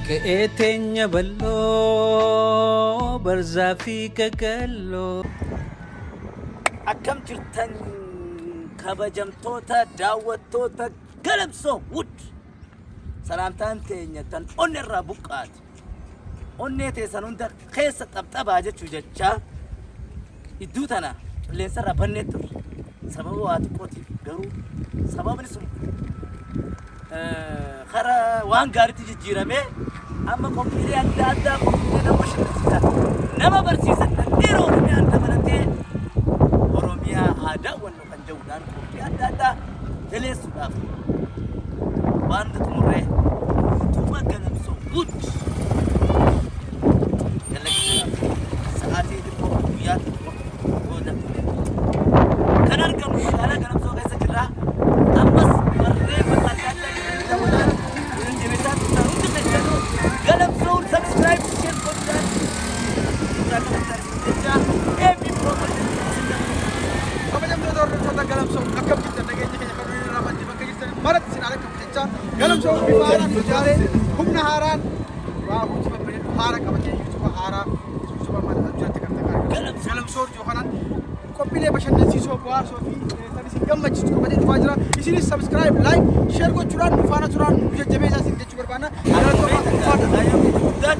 Qe'ee teenya bal'oo barzaa fi qaqalloo. Akkam jirtan kabajamtoota daawwattoota Galamsoo Wood. Salaamtaan teenya tan onne irraa buqqaate. Onnee teessan hunda keessa xabxabaa jechuu jechaa idduu tana qilleensa irraa bannee turre. Sababa waa xiqqootiif garuu sababni sun kara waan gaariitti jijjiiramee amma qophiilee adda addaa qophiilee nama bashannansiisan nama barsiisan dhandheera Oromiyaan dabalatee Oromiyaa haa daawwannu kan jedhuudhaan qophii adda addaa daleessuudhaaf waan nuti xumurree yuutuuba Galamsoo Wood dalaguudhaaf sa'aatii xiqqoo guyyaa tokko booda kan argamu magaalaa Galamsoo keessa jirra. Ammas barreeffama adda addaa ta'uudhaan jajjabeessaa turtan hundi keessanuu Galamsoo subscribe share gochuudhaan irraa qabatan jecha eebbi promotion. Kabajamtoota hordoftoota Galamsoo, akkam jirtan? Nageenya keenya kan nuyi irraa maddi bakka jirtan maratti isin haala qabu jecha Galamsoo bifa haaraan ijaaree humna haaraan waa hojii babbareedu haara qabatee yuutuuba haaraa yuutuuba mana jiratti kan ta'e Galamsoo yookaan qophiilee bashannansiisoo, bohaarsoo fi kan isin gammachiisu qabatee dhufaa jira. Isinis subscribe, like, share gochuudhaan nu faana turaan nu jajjabeessaa isin jechuu barbaanna. Galatoomaa, ulfaadha. Guddaan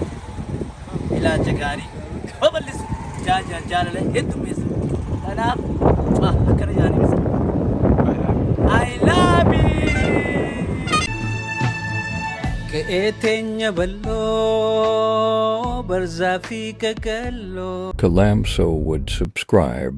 ilaalcha gaarii babal'isu, jaalala heddummeessu. Kanaaf akkana jedhanii ibsa. I love you. Qe'ee teenya bal'oo barzaa fi qaqalloo. Galamso Wood subscribe.